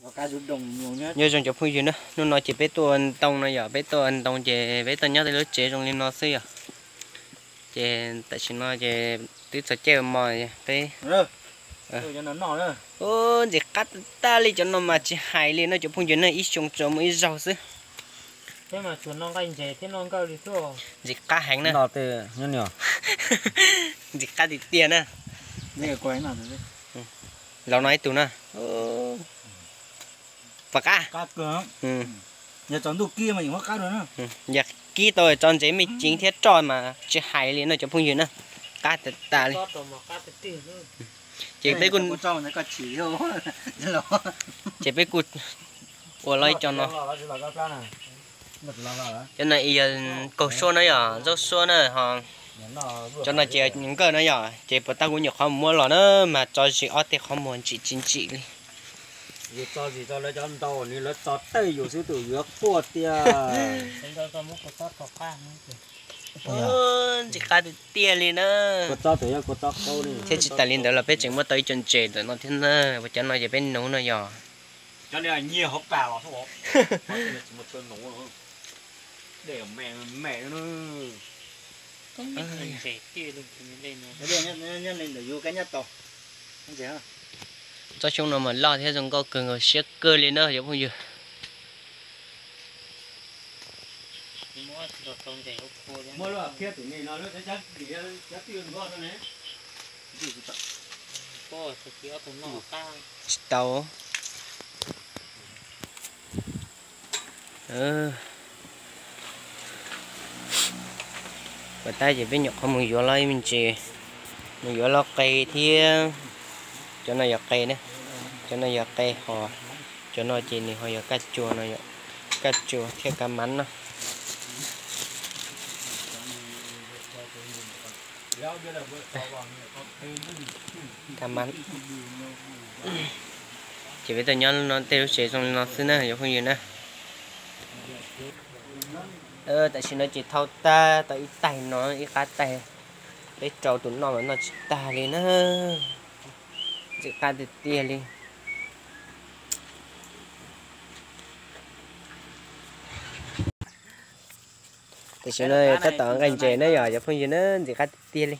Nyob zoo cov phooj ywg na, hnub no ces peb tuaj ua ntoo no yom, peb tuaj ua ntoo ces peb tuaj nyob tej lub tsev zoo li no xwb yom. Ces tam sim no ces twb txog caij ua mov peb. Ub, ntxim qab tag tag li cov no mas tsis hais li no cov phooj ywg na, ib xyoo tsuas muaj ib zaug xwb. Ntxim qab heev na. Ntxim qab tiag tiag na. Los no ib tug na. Puas qab? Yog kib tau tso ntsev me ceev thiab roj mas tsis hais li no cov phooj ywg na. Qab tas tas li. Ces peb kuj, ces peb kuj ua los ib co no. Cov no yog kaug suab na yom, zaub suab na ho. Cov no ces nkawj na yom, ces puas tas kuv nyuam qhuav muab los na mas tso zis ob teg qhov muag ntsim tsis ntsim li. Yus tso zis tso lawv cov ntau nws lawv tso tej yus xwb tus yuav quaj tiag. Ntxim qab tiag tiag li na. Thiab tsis tas li ntawd los peb tseem muab tau ib co ntses ntawm no thiab na, cov no ces peb nuv no yog. Tsob xyoob no mas loj thiab zoo nkauj kawg nkaus siab kawg li na cov phooj ywg. Tsis tau. Puas tas ces peb nyuam qhuav mus yuav los ib me ntsis, mus yuav los qe thiab. Cov no yog qe na, cov no yog qe ho, cov no ces nws ho yog kaj tsua no, kaj tsua thiab kab mab no. Kab mab. Ces peb tuaj nyob no tej lub tsev zoo li no xwb na cov phooj ywg na. Tam sim no ces thau tag tau ib taig no ib qab taig, peb rau tus noj mas noj tsis tag li na. Ntxim qab tiag tiag li. Tam sim no tab tom nqaij ntses na yom cov phooj ywg na, ntxim qab tiag tiag li.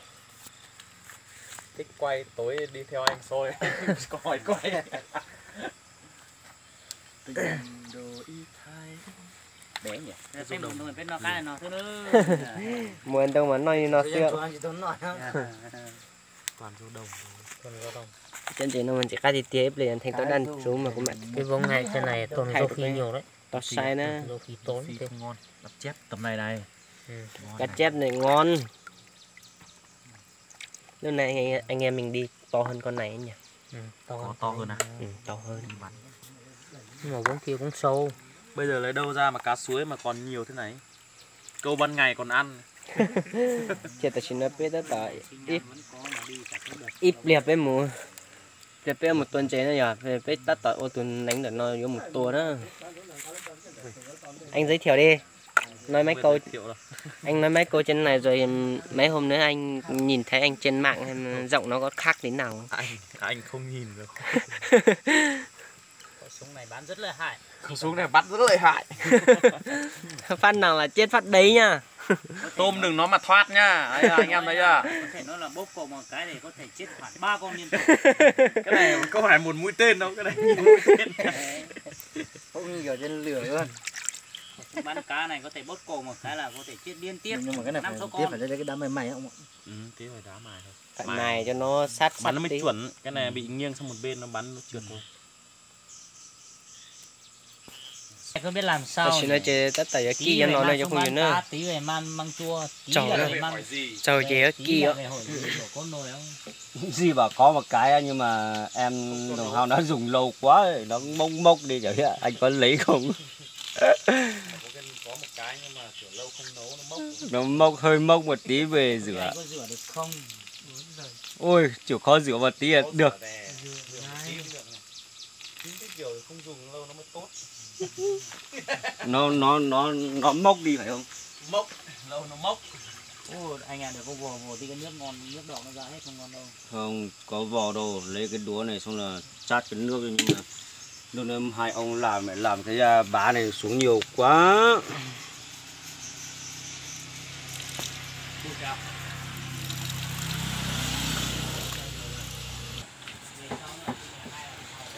Mus ntoo mas noj li no xwb. Cov ntses no mas ntxim qab tiag tiag, ib pliag yog theej tau daj ntsuv mas kuv mam thaij rau peb tau saib na. Cá chép này ngon. Lúc này anh em mình đi to hơn con này nhỉ? To hơn. Ừ, to hơn. Nhưng mà vốn kia cũng sâu. Bây giờ lấy đâu ra mà cá suối mà còn nhiều thế này? Câu ban ngày còn ăn. Ces tam sim no peb tab tom ib pliag peb mus, pliag peb mus tua ntses no yog peb tab tom ua tus neev ntawm no yuav mus tua na. Anh giới thiệu đi. Nói mấy câu, anh nói mấy câu trên này rồi mấy hôm nữa anh nhìn thấy anh trên mạng hay giọng nó có khác tí nào. Anh, anh không nhìn được. Khẩu súng này bắn rất lợi hại. Khẩu súng này bắn rất lợi hại. Phát nào là chết phát đấy nha. Tôm đừng nói mà thoát nha. Ấy, anh em thấy chưa? Có thể nó là bóp cò một cái thì có thể chết khoảng ba con liên tục. Cái này có phải một mũi tên đâu, cái này nhiều mũi tên. Không nhiều tên lửa luôn. Bắn cá này có thể bóp cò một cái là có thể chết liên tiếp. Nhưng mà cái này năm phải sáu con. Phải lấy cái đá mài mài không ạ? Ừ, cái phải đá mài thôi. Phải mài cho nó sát sát tí. Bắn nó mới chuẩn, cái này bị nghiêng sang một bên nó bắn nó trượt thôi. Tam sim no ces tab tom yuav kij cov no no cov phooj ywg na. Tsaug, tsaug ces yuav kij os. Gì bảo có một cái nhưng mà em đồng hao nó dùng lâu quá, nó mốc mốc đi chả biết anh có lấy không. Nó mốc hơi mốc một tí về rửa. Ôi, chịu khó rửa một tí là được. Nó, nó, nó, nó mốc đi phải không? Mốc, lâu nó mốc. Ôi, anh à, để có vò, vò tí cái nước ngon, nước đỏ nó ra hết không ngon đâu. Không có vò đâu, lấy cái đũa này xong là chát cái nước nhưng mà Lúc nãy hai ông làm, mẹ làm cái, à, bá này xuống nhiều quá.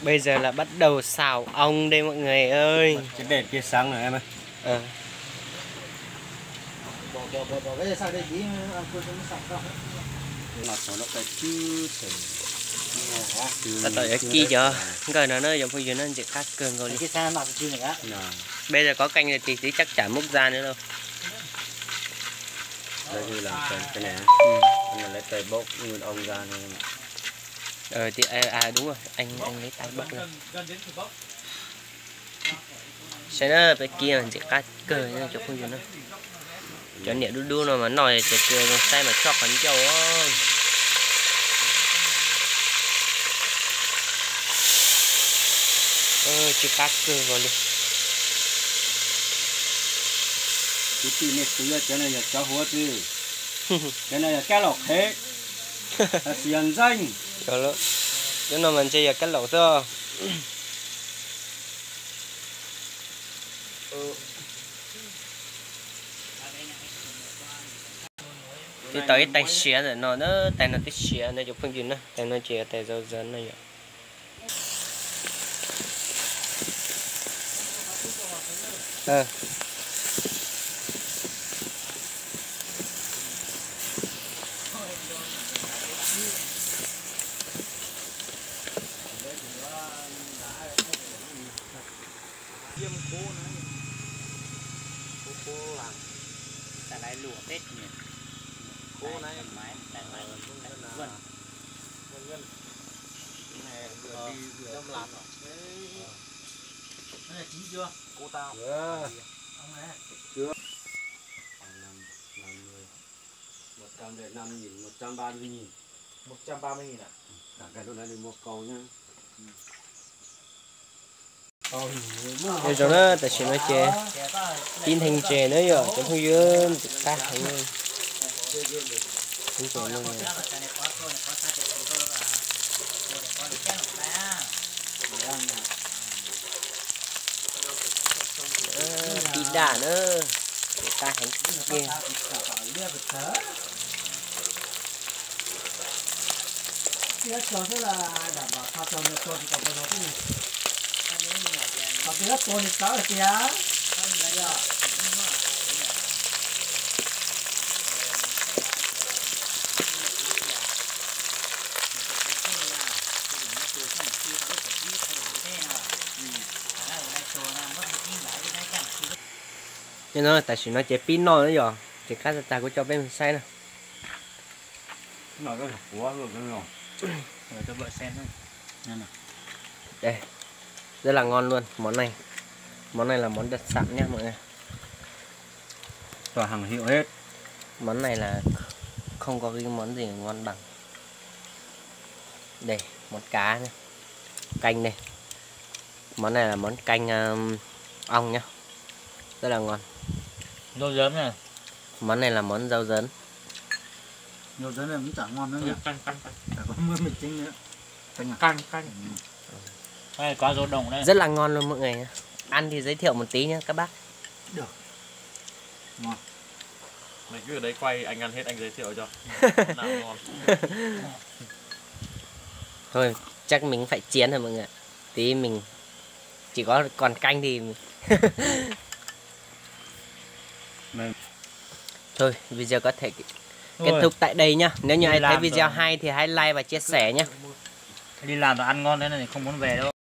Bây giờ là bắt đầu xào ong đây mọi người ơi. Cái đèn kia sáng rồi em ơi. Ờ. Tab tom yuav ci cov nkawm no na, cov phooj ywg na, ntxim qab kawg nkaus li. Bây giờ có canh rồi thì chắc chả múc ra nữa đâu. Đây là cái này. Ừ. Cái này lấy cây bốc nguyên ong ra này. Ờ, thì, à, à, đúng rồi, anh, anh lấy tay bốc ra. Saib na, peb kib ntxim qab kawg cov phooj ywg na. Cov niam dub dub no mas noj ces saib mas tshoj qhov ncauj. Tsis qab kawg nkaus li. Tus twg nej twv cov no yog cov huav twg? Cov no yog kab laum qhev. Tab sis yog ntxeej. Cov no mas ntshe yog kab laum xwb. Twb tau ib tais siav ntawm no na, tais no twb siav na cov phooj ywg na, tais no ces yog tais zau zan no yom. Một trăm lẻ năm nghìn, một trăm ba mươi nghìn. Một trăm ba mươi nghìn ạ? Cả cái đôi này mua cầu nhá. Nyob zoo na, tam sim no ces pib ntheej ntses na yom, cov phooj ywg, ntxim qab heev. Pib daj na, ntxim qab heev tiag. Tam sim no ces pib noj na yom, ces qab tag kuv coj peb mus saib na. Đây, rất là ngon luôn món này. Món này là món đặc sản nha mọi người. Toàn hàng hiệu hết. Món này là không có cái món gì ngon bằng. Đây, món cá nhá. Canh đây. Món này là món canh, ừm, ong nhá. Rất là ngon. Rau dớn nha. Món này là món rau dớn. Rau dớn này cũng chả ngon nữa nhỉ? Canh, canh, canh. Chả có món mì chính nữa. Canh à? Canh, canh. Đây, có rau đồng đây. Rất là ngon luôn mọi người nhá. Ăn thì giới thiệu một tí nhá các bác. Được. Ngon. Mày cứ ở đấy quay, anh ăn hết anh giới thiệu cho. Nào ngon. Thôi, chắc mình phải chiến rồi mọi người ạ. Tí mình chỉ có còn canh thì thôi, video có thể kết thúc tại đây nhá. Nếu như ai thấy video hay thì hãy like và chia sẻ nhá. Đi làm đồ ăn ngon thế này thì không muốn về đâu.